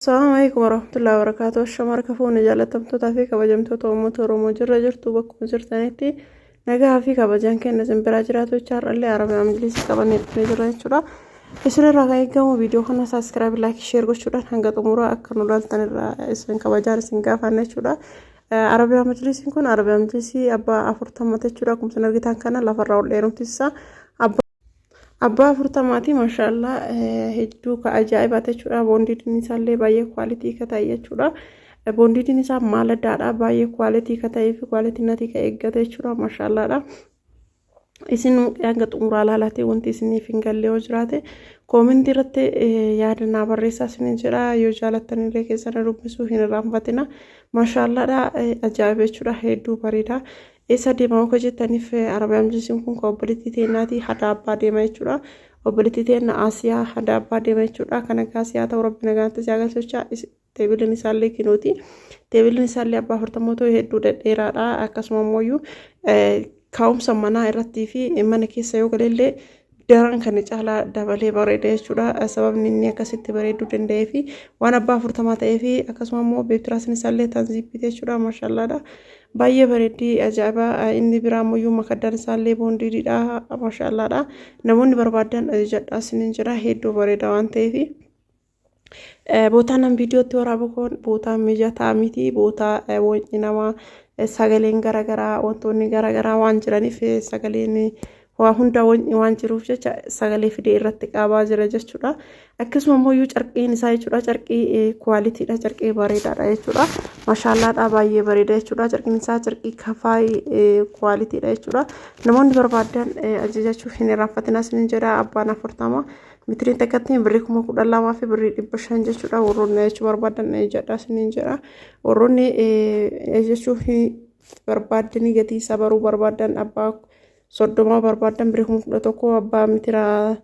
Assalamu alaikum warahmatullahi wabarakatuh. Shama harka fuune jaallatamtootaa fi kabajamtoota uummata Oromoo jirra jirtu bakkuma jirtanitti nagaa fi kabajaan kenna isin biraa jiraatu jecha har'allee Arabiyaa Ingilizii qabannee dhufnee jirra jechuudha. Isin irraa kan eegamu viidiyoo kana subscribe, like, share gochuudhaan hanga xumuraa akka nu ilaaltan irraa isin kabajaan isin gaafanna jechuudha. Arabiyaa Majlisiin kun Arabiyaa Majlisii abbaa 40 jechuudha. Akkuma isin argitan kana lafarraa ol dheerumti isaa abbaa 40ti, maashaallah, hedduu ka ajaa'ibaati jechuudha. Boondiidiin isaallee baay'ee quality ka ta'e jechuudha. Boondiidiin isaa maal addaadha, baay'ee quality ka ta'ee fi quality natii ka eeggate jechuudha, maashaallaadha. Isin hanga xumuraa laalaatee wanti isiniif hin galle yoo jiraate comment irratti yaada naa barreessaa isiniin jedha. Yoo jaalattan illee keessan dubbisuu hin irraanfatina. Maashaallaadha, ajaa'iba jechuudha, hedduu bareeda. Eessa deema akka jettaniif, Arabiyaa Majlisiin kun kan obboleettii teennaatii hada abbaa deema jechuudha. Obboleettii teenna Asiyaa hada abbaa deema jechuudha. Kan akka Asiyaa ta'u Rabbi nagaatti si agarsiisaa. Teebiliin isaallee kinuuti. Teebiliin isaallee abbaa 40 hedduu dhedheeraadha. Akkasuma immoo kaa'umsa manaa irrattii fi mana keessa yoo galeellee daran kan caalaa dabalee bareeda jechuudha. Sababni inni akkasitti bareeduu danda'ee fi waan abbaa 40 ta'ee fi akkasuma immoo beektiraasni isaallee tanziippii jechuudha. Maashaallaadha. Baay'ee bareeddii, ajaa'iba. Inni biraa ammoo makaddaan isaallee boondiidha. Maashaallaadha. Namoonni barbaadan ajajadhaa isiniin jira. Hedduu bareeda waan ta'eef. Bootaan an viidiyootti waraabu kun bootaa mijataa miti. Bootaa wanci namaa sagaleen garaagaraa, wantoonni garaagaraa waan jiraniif, sagaleen waa hunda waan jiruuf jecha sagalee fidee irratti qabaa jira jechuudha. Akkasuma immoo carqiin isaa jechuudha, carqii qualitydha, carqii bareedaadha jechuudha. Maashaallaadha, baay'ee bareeda jechuudha. Carqiin isaa carqii kafaayii qualitydha jechuudha. Namoonni barbaadan ajajachuu hin irraanfatina isiniin jedha. Abbaan 40 mitiriin takkatti birrii 12,500 jechuudha. Warroonni jechuu barbaadan jedha isiniin jedha. Warroonni jechuu barbaadan, gatii isaa baruu barbaadan, abbaa 30 barbaadan birrii 11,000, abbaa mitiraa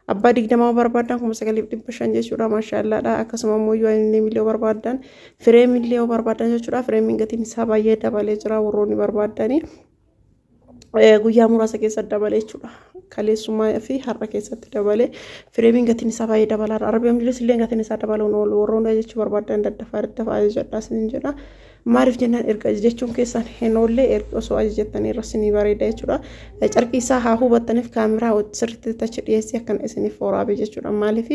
abbaa 20 barbaadan 9,500 jechuudha. Maashaallaadha. Akkasuma immoo yoo inni miliyoo barbaadan, frame illee yoo barbaadan jechuudha. Frameiin gatiin isaa baay'ee dabalee jira. Warroonni barbaadanii guyyaa muraasa keessa dabalee jechuudha. Kaleessummaa fi har'a keessatti dabalee frameiin gatiin isaa baay'ee dabalaadha. Arabiyaa Majlis illee gatiin isaa dabaluun oolu. Warroonni jechuu barbaadan daddafaa daddafaa ajajadhaa isiniin jedha. Maaliif jennaan, erga ajajachuun keessan hin oolle erga osoo ajajattanii irra isinii bareeda jechuudha. Carqii isaa haa hubattaniif kaameraa sirriitti tachi dhiyeessee akkana isiniif waraabe jechuudha. Maaliif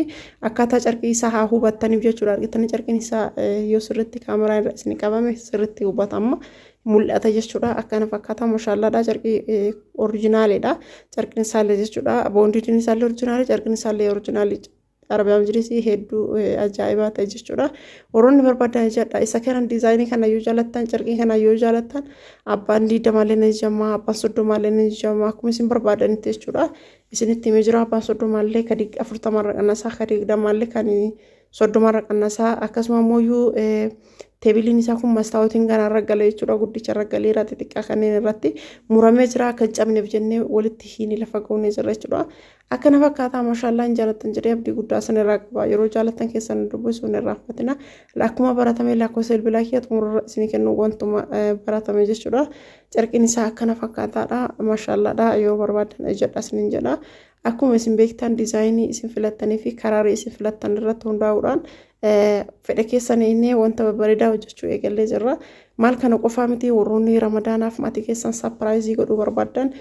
akkaataa carqii isaa haa hubattaniif jechuudha. Argitanii, carqiin isaa yoo sirriitti kaameraa irra isinii qabame sirriitti hubatama, mul'ata jechuudha. Akkana fakkaata, mashaallaadha. Carqii originalidha. Carqiin isaallee jechuudha. Boondiitiin isaallee original, carqiin isaallee original. Arabiyaa Majlisii hedduu ajaa'ibaa ta'e jechuudha. Warroonni barbaadan jedha. Isa kana design kana yoo jaalattan, carqii kana yoo jaalattan, abbaan 20llee ni jamaa, abbaan 30llee ni jamaa, akkuma isin barbaadanitti jechuudha. Isinitti himee jira, abbaan 30llee ka 40rra qannasaa, ka 20llee kan 30rra qannasaa. Akkasuma immoo teebiliin isaa kun mastaawotiin kanarra galee jechuudha. Guddicha irra galeera, xixiqqaa kanneen irratti muramee jira, akka hin cabneef jennee walitti hiinii lafa goonee jira jechuudha. Akkana fakkaataa, maashaallah, hin jaalattan jedhee abdii guddaa san irraa qaba. Yeroo jaalattan keessan dubbisuu hin irraanfatina. Akkuma baratame lakkoofsa bilbilaa kiyya xumurarra isinii kennu, wantuma baratame jechuudha. Carqiin isaa akkana fakkaataadha. Maashaallaadha. Yoo barbaadan jedha isiniin jedha. Akkuma isin beektan design isin filattanii fi karaarii isin filattan irratti hundaa'uudhaan fedha keessan inni wanta babbareedaa hojjechuu eegallee jirra. Maal kana qofaa miti, warroonni Ramadaanaaf maatii keessan surprise godhuu barbaadan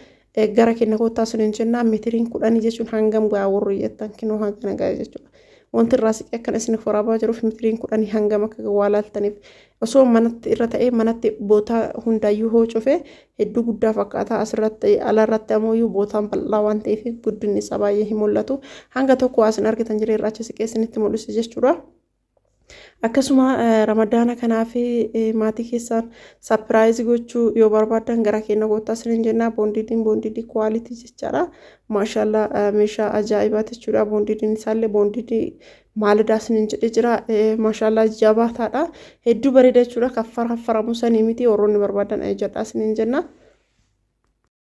gara keenya kottaa isiniin jenna. Mitiriin 10 jechuun hangam gahaa warri jettan, kinoo hangana gahaa jechuudha. Wanti irraa siqee akkana isiniif waraabaa jiruuf mitiriin 10 hangam akka waa laaltaniif. Osoo manatti irra ta'ee, manatti bootaa hundaayyuu hoo cufe hedduu guddaa fakkaata. Asirratti alarratti ammoo bootaan bal'aa waan ta'eef guddinni isaa baay'ee hin mul'atu. Hanga tokko asin argitan jiree irraa achi siqee isinitti mul'ise jechuudha. Akkasuma Ramadaana kanaaf maatii keessan surprise gochuu yoo barbaadan gara keenya kottaa isiniin jenna. Boondiidiin boondiidii quality jechaadha. Maashaallah, meeshaa ajaa'ibaati jechuudha. Boondiidiin isaallee boondiidii maalidaa isiniin jedhee jira. Maashaallah, jabaataadha. Hedduu bareeda jechuudha. Kaffara kaffaramu sanii miti, warroonni barbaadan jedha isiniin jenna.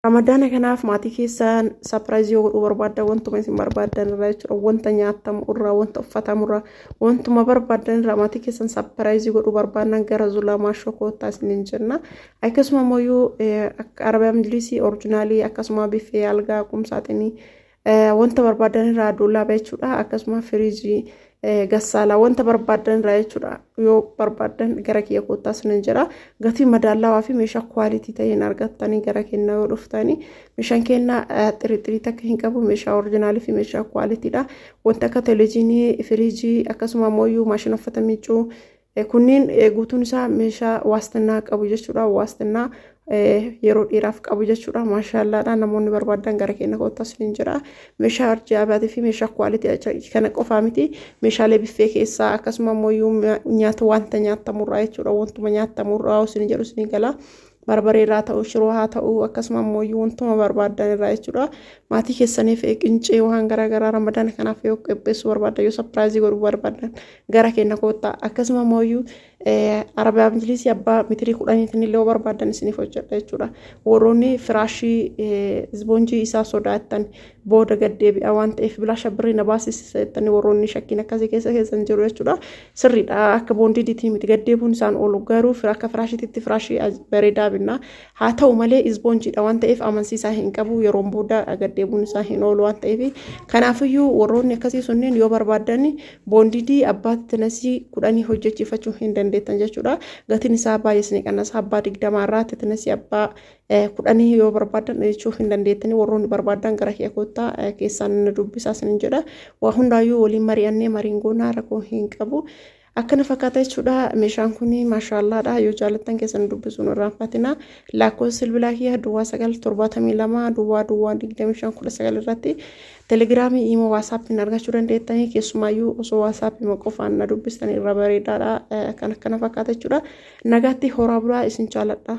Ramadaana kanaaf maatii keessan surprise yoo godhuu barbaaddan, wantuma isin barbaaddan irraa jechuudha. Wanta nyaatamu irraa, wanta uffatamu irraa, wantuma barbaaddan irraa maatii keessan surprise godhuu barbaaddan gara Zulamaa Shokoottaa isiniin jenna. Akkasuma immoo akka Arabiyaa Majlisii original, akkasuma biffee, algaa, qumsaaxinii, wanta barbaadan irraa duulaaba jechuudha. Akkasuma firiijii Gassaalaa wanta barbaaddan irraa jechuudha. Yoo barbaaddan gara kiyya koottaa isinin jedha. Gatii madaallawaa fi meeshaa kwaalitii ta'een argattanii gara kennaa yoo dhuftanii, meeshaan kennaa xirixirii takka hin qabu, meeshaa orijinaalii fi meeshaa kwaalitiidha. Wanta akka televizyinii, firiijii, akkasuma ammoo maashina uffata miiccuu kunniin guutuun isaa meeshaa waastinnaa qabu jechuudha. Waastinnaa yeroo dheeraaf qabu jechuudha. Maashaallaadha, namoonni barbaadan gara keenya koottaa isiniin jira. Meeshaa ajaa'ibaatii fi meeshaa kwaalitii kana qofaa miti. Meeshaalee biffee keessaa, akkasuma ammoo nyaata, wanta nyaatamurraa jechuudha. Wantuma nyaatamurraa isin jedhu isin gala. Barbaree irraa ta'u, shiroo haa ta'u, akkasuma ammoo wantuma barbaadan irraa jechuudha. Maatii keessaniif qincee waan garaagaraa Ramadaan kanaaf yoo qopheessuu barbaadan, yoo surprise godhuu barbaadan gara keenya koottaa. Akkasuma ammoo Arabiyaa Injiliisii abbaa mitirii 10tiin illee yoo barbaadan isiniif hojjedha jechuudha. Warroonni firaashii isboonjii isaa sodaattan, booda gaddeebi'a waan ta'eef bilaasha birrii na baasisa jettanii warroonni shakkiin akkasii keessa keessan jiru jechuudha. Sirriidha, akka boondiidiitii miti, gaddeebuun isaan oolu, garuu akka firaashiitti firaashii bareedaa binna. Haa ta'u malee isboonjiidha waan ta'eef amansiisaa hin qabu, yeroon booda gaddeebuun isaa hin oolu waan ta'eef. Kanaafiyyuu warroonni akkasii sunneen yoo barbaadan boondidii abbaa thickness 10 hojjechiifachuu hin dandeettan jechuudha. Gatiin isaa baay'ee isin qannasa. Abbaa 20 irraa thickness abbaa 10 yoo barbaadan jechuu hin dandeettanii. Warroonni barbaadan gara kee koottaa, keessaan na dubbisaa isin jedha. Waa hundaayyuu waliin mari'annee mariin goonaa, rakkoo hin qabu. Akkana fakkaata jechuudha. Meeshaan kun maashaallaadha. Yoo jaalattan keessan dubbisuun irraanfatina. Lakkoofsi bilbilaa kiyya 0972 00 25 19 irratti Telegiraamii, Imoo, Waasaappiin argachuu dandeettanii. Keessumaayyuu osoo Waasaappii qofaan na dubbistan irra bareedaadha. Kan akkana fakkaata jechuudha. Nagaatti, horaa bulaa, isin jaaladha.